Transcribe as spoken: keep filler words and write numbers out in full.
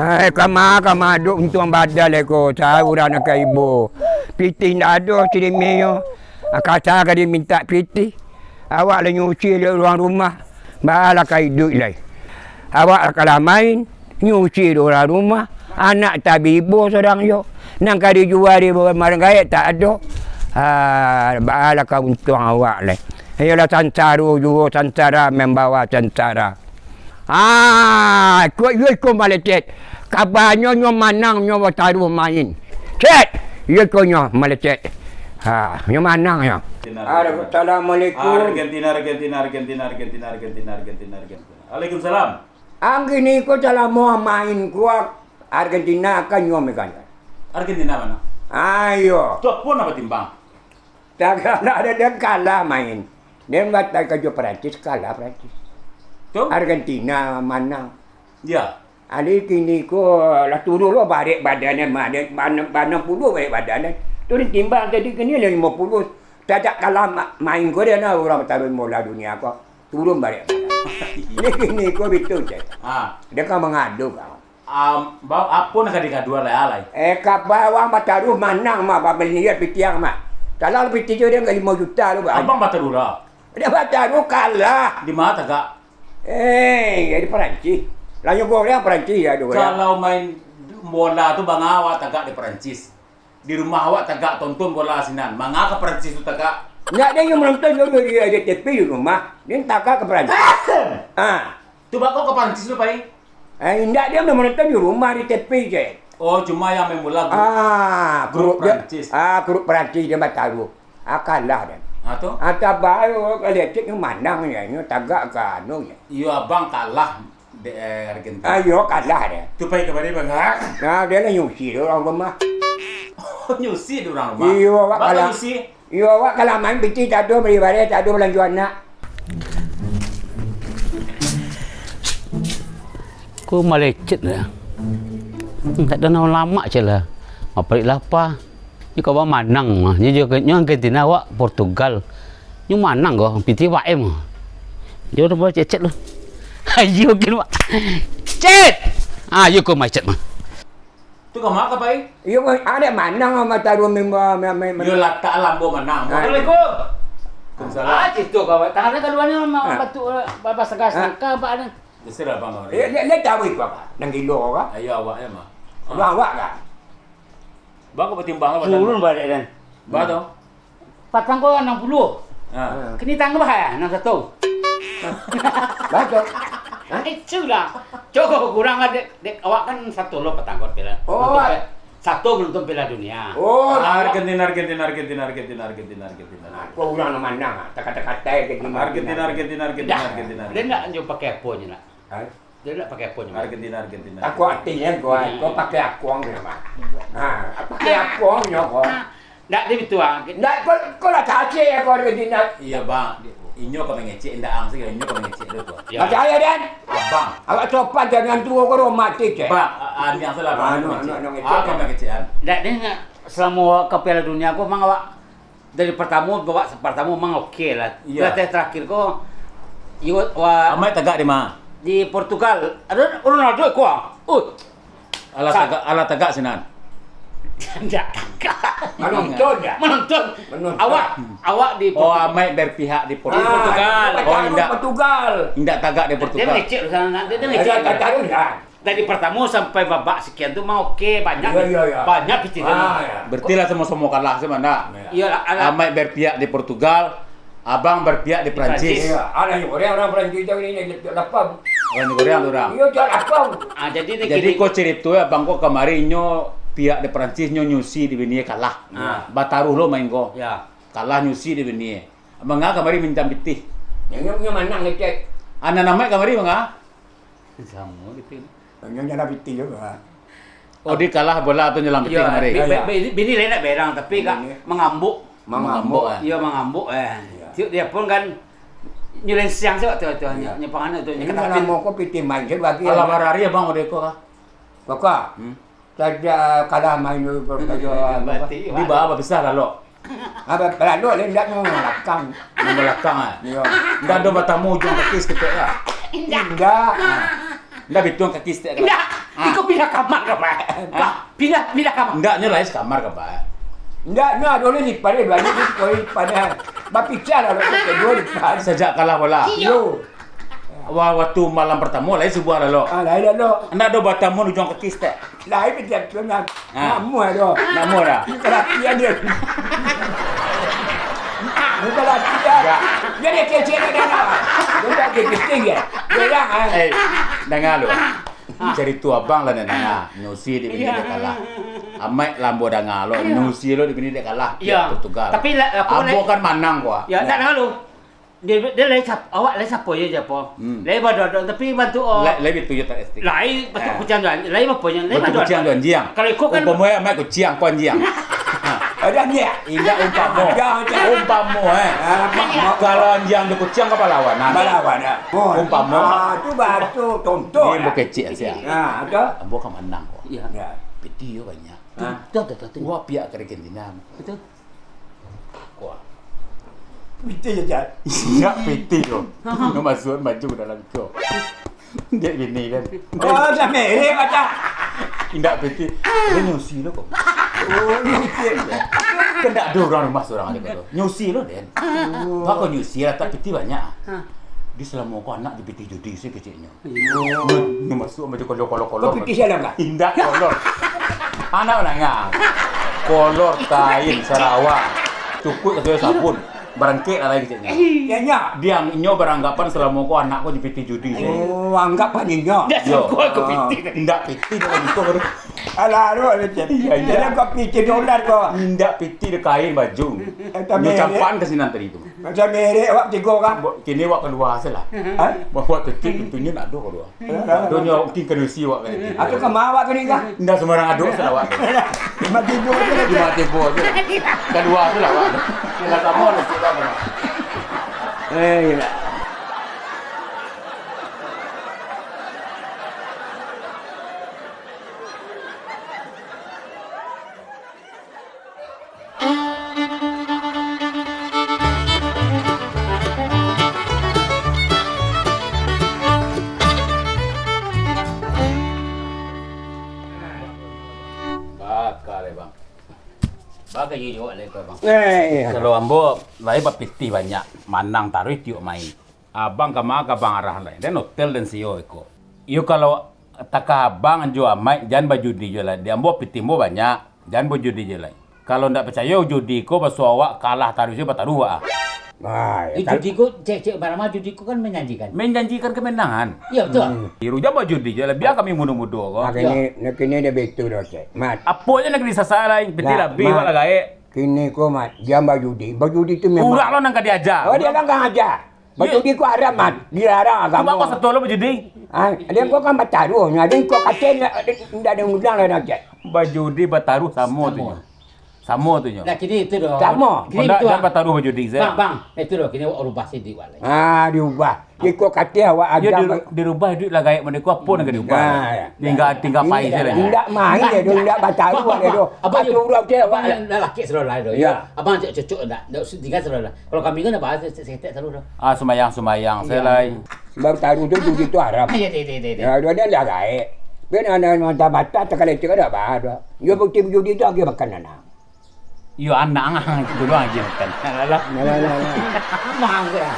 Ai, kama, kama, duk untuang badal iko, saurang nan ka ibo. Pitih ndak ado, ciriminyo. Kasa ka dimintak pitih. Awak lah nyuci dek urang rumah. Baa lah ka iduik lai. Awak lah ka lah main, nyuci dek urang rumah. Anak tabibo surang yo. Nan ka dijua di marang gaek tak ado. Ha, baa lah ka untuang awak lai. Iyolah sansaro juo sansara mambawa sansara. Ah, iko, iyo iko malecet. Kabanyo nyo manang nyo bataruah main. Cet! Iyo iko nyo malecet. Ha, nyo manang nyo. Assalamualaikum. Argentina, Argentina, Argentina, Argentina, Argentina, Argentina, Argentina. Waalaikumsalam. Ang kini ko salamo main ko Argentina kan nyo megang. Argentina mano? Ayo. Tu apo namo timbang? Tagak lah, ada dia kalah main. Dia batai ka jo Perancis, kalah Perancis. Tu? Argentina manang. Ya. Ali kini ko lah turun lo barek badannyo, ma-, dia bana-, banam puluah barek badannyo. Tu ditimbang tadi kini lah limo puluah. Tajak kalah ma-, main ko dia nah urang bataruah bola dunia ko. Turun barek badan. Ini kini ko bitu je. Ha. Dia kan mangadu kau. Am, ba-, apo nak ka digaduah lai, alai? Eh, kaba urang bataruah manang mah, babaliak pitih ang mah. Kalah pitih jo dia ka limo juta tu, Bang. Abang bataruah lah. Dia bataruah kalah. Di ma tagak? Eh, ya di Perancis. Lah nyo goreng Perancis ya, dua orang. Kalau main bola tu, Bang, awak tagak di Perancis. Di rumah awak tagak tonton bola sinan. Manga ka Perancis tu tagak? Ndak, dia nyo manonton jo di, di T V di rumah. Dia tagak ka Perancis. Ah. Tu bako ka Perancis tu, pai? Eh, indak, dia nyo manonton di rumah di T V je. Oh, cuma yang main bola grup, ah, grup grup dia, Perancis. Ah, grup Perancis dia bataruah. Ah, kalah dia. Ah, tu? Ah, tabayo ka lecet nyo manang je, nyo tagak ka anu je. Iyo, abang kalah dek, eh, Argentina. Ah, iyo, kalah dia. Tu pai kamari, Bang, ha? Nah, dia lah nyusi dek urang rumah. Oh, nyusi dek urang rumah. Iyo, awak kalah. Bako nyusi? Iyo, awak kalah main pitih, tak ado bali bareh, tak ado balanjo anak. Ko malecet lah. Hmm, tak ado nan lamak ceh lah. Apalagi lapar. Nyo kawan manang mah. Nyo jo, nyo Argentina, awak Portugal. Nyo manang ko, pitih wae mah. Nyo udah buat cecet tu. Ayo gin wak. Cet! Ayo ko macet mah. Tu ka ma ka pai? Iyo, ko, ah, dek manang mah taruah mimba, mimba, mimba. Yo latak lambo manang. Ah. Assalamualaikum. Waalaikumsalam. Ah, situ kawan. Tangan kaduanyo mah, ah, batuk, eh, babas gas. Ah. Nangka, Pak, ni. Terserah, Bang, Bang. Eh, dia, dia tahu itu apa? Nang gilo ka? Ayo, awak, ya, mah. Abang awak ka? Bang, kau batimbang lah badan. Turun balik, Dan. Ba tu? Patang kau anam puluah. Ha. Kini tambah ya, anam satu. Ba tu? Ha? Itulah. Cukup kurang lah, dek, dek awak kan satu lo patang kau pila. Oh. Untuk pe-, satu menonton Piala Dunia. Oh, Argentina, Argentina, Argentina, Argentina, Argentina, Argentina. Kau urang nan manang, ah. Takata-kata Argentina. Argentina, Argentina, Argentina, Argentina. Dia nak nyo pakai apa je nak? Ha? Dia nak pakai apa nyo? Argentina, Argentina. Aku artinya gua, gua pakai akuang nyo, Mak. Ha, pakai akuang nyo, gua. Ndak dia bitu, ah. Ndak, kau, kau lah cacik ya, kau Argentina. Iya, Bang. Inyo ka mangecek, indak ang sajo, inyo ka mangecek dulu, Bang. Ya. Percaya, Dan? Abang. Awak sopan, jangan tuo kau romantis, eh. Bang, a-, a-, yang salah, Bang. Anu, anu, anu, ngecek. Apa mangecek, an? Ndak, dia nak selama ka Piala Dunia, kau mang awak Dari partamo, babak partamo memang oke lah. Iya. Pelatih terakhir ko, iyo, wa-, Amaik tagak di ma? Di Portugal. Ado Ronaldo iko. Uh. Alah tagak, alah tagak sinan. Ndak tagak. Manonton je. Manonton. Manonton. Awak, awak di Portugal. Oh, Amaik berpihak di Portugal. Ah, Portugal. Oh, indak. Portugal. Indak tagak di Portugal. Dia ngecek di sana, dia, dia ngecek. Dia tagak di sana. Dari partamo sampai babak sekian tu mah oke, banyak, iya, iya, iya, banyak pitih. Ah, iya. Berarti lah samo-samo kalah, sama ndak? Iya. Iyolah, alah. Amaik berpihak di Portugal, abang berpihak di Prancis. Di Prancis. Iya, alah, nyo Korea urang Prancis tu ni, lapang. Urang nyo Korea tu urang. Iya, jan lapang. Ah, jadi ni. Jadi kini ko cerito, abang ko kamari nyo pihak di Prancis, nyo nyusi di bini kalah. Ah. Bataruh lo main ko. Ya. Kalah nyusi di bini. Manga kamari minta pitih. Nyo, nyo manang ngecek. Anak namaik kamari manga? Samo gitu. Nyo nyala pitih juga. Oh, di kalah bola tu nyelam pitih kamari. Iya, bi-, bi-, bini lain nak berang, tapi kak mangambuk. Mangambuk, eh. Iya, mangambuk, eh. Iya. Tiok dia pun kan nyelensiang sih waktu itu, iya, nyepangan itu. Ini kalau mau kau pitih main, saya bagi. Alah, barari abang udah kau kah? Kau kah? Hmm. Saja kalah main dulu, baru saja. Di bawah bapisah lalok. Ah, ba-, lalok lah, indak nyo balakang. Nyo balakang, ah? Iyo. Indak ado batamu ujuang kaki saketek lah? Indak. Indak. Ah. Indak bituang kaki saketek lah? Indak. Iko pindah kamar ka, Pak? Hah? Pindah, pindah kamar. Ndak, nyo lai sakamar ka, Pak? Ndak, nyo ado ni lipat, eh, bali ni koi lipat, eh. Bapica lah, lo, duo lipat. Sajak kalah bola? Iyo. Wa-, waktu malam partamo, lai subuah lah, lo? Ah, lai lah, lo. Ndak ado batamu ujuang kaki, stek? Lai, pijak tu, nak. Ah. Namuah ado. Namuah dah. Perhatian dia. Bukan latihan. Ya. Dia, dia kecil, dia dah. Dia dah kecil, ya. Dia dah, ah. Eh, dengar lo. Carito abang lah nan danga. Nyusi di bini dek kalah. Amaik lah ambo danga lo. Nyusi lo di bini dek kalah. Iyo. Portugal. Tapi lah, ambo kan manang ko. Yo, ndak danga lo. Dia, dia lai sap-, awak lai sapo je, je apo. Hmm. Lai badodok, tapi bantuak, oh. Lai, lai bitu je tak estik. Lai bantuak kuciang tu, lai apo je, lai badodok. Kuciang tu anjiang. Kalau iko kan umpamo amaik kuciang, ko anjiang. Ada anjiang? Indak umpamo. Ada, ada. Umpamo, eh. Ah, umpamo. Kalau anjiang jo kuciang kan balawanan. Balawanan. Oh. Umpamo. Ah, tu batu, contoh. Dia bukecek sia. Ah, ada. Ambo ka manang ko. Iyo. Yo. Piti yo banyak. Ah. Tu, tu, tu, tu. Wak piak ka Argentina. Betul. Wah. Piti je, Jan. Indak piti tu. Nyo masuak baju dalam ko. Dek bini kan. Oh, dah merek macam. Indak piti. Dia nyusi lo ko. Oh, nyusi. Kan ndak ado urang rumah surang ado ko. Nyusi lo den. Oh. Bako nyusi lah, tak piti banyak. Di salamo ko anak di piti judi se keceknyo. Iyo. Nyo masuak baju kolor-kolor. Kau piti sialam kah? Indak kolor. Anak manangah. Kolor kain sarawa. Cukuik kato sabun. Barangkek lah lai keceknyo. Iyo, nyo. Diang inyo baranggapan salamo ko anak ko di piti judi se. Oh, anggapan inyo. Yo. Indak piti tu. Alah, aduh, aduh, Cep. Iyo, iyo. Jadi kau piti dolar kau. Indak piti dek kain baju. Nyo merek. Campaan ka sinan tadi tu. Macam merek awak tigo kan? Kini awak kalua se lah. Hah? Awak tutuik pintunyo ndak ado kalua. Alah, alah. Ado nyo mungkin ka nyusi awak kan. Atau ka ma awak kini kan? Indak sambarang ado se lah awak. Cuma tigo se lah. Cuma tigo se. Kalua se lah awak. Indak samo nasib awak. Eh, iyo. Baka lai, Bang. Baka iyo juo lai ko, Bang. Eh, iyo. Kalau ambo lai bapitih banyak, manang taruih tiok main. Abang ka ma ka Bang arah lai, den hotel den sio iko. Iyo, kalau takah abang jo amaik, jan bajudi juo lai. Di ambo pitih ambo banyak, jan bajudi juo lai. Kalau ndak picayo, judi ko baso awak kalah taruih se bataruih awak ah. Ah, yo, judi ko, cek, cek, barama judi ko kan manjanjikan. Manjanjikan kemenangan. Iyo, betul. Hmm. Iru jan bajudi juo lai, bia kami mudo-mudo ko. Nah, kini, nah, kini dia betul doh, cek. Mat. Apo je nak disasai lai, pitih labih awak lah gaek. Kini ko, Mat, jan bajudi. Bajudi tu memang urang lo nan ka diaja. Oh, dia nan ka aja. Bajudi ko haram, Man. Dilarang agamo. Cuma kau satu lo bajudi. Ah, dia kau kan bataruh. Nah, dia kau kata indak, indak ada undang lah, nak cek. Bajudi bataruh samo tu nyo. Samo tu nyo. Lah, kini itu doh. Samo. Kini itu, Bang. Bataruh bajudi se. Bang, Bang, itu doh, kini awak rubah sidik, wak, lai. Ah, diubah. Iko kata awak aja. Yo, di-, dirubah duit lah gaek model ko, apo nan ka diubah? Nah, yo. Tingga, tingga pai se lah. Indak main je tu, indak bataruh je tu. Abang, abang, abang, laki selalu lah tu. Yo. Abang cocok ndak? Ndak usah tingga selalu lah. Kalau kami kan abang se-, se-, seketek selalu dah. Ah, sumbayang-sumbayang se lai. Baru taruh tu, judi tu haram. Iyo, iyo, iyo, iyo. Yo, dia, dia lah gaek. Dia nak, nak mantah-mantah, takalecek dak bah, dah. Yo, bukti judi tu agi makan anak. Yo, anak ang, itu doang agi makan. Alah. Alah, alah, alah. Anak ang, ya.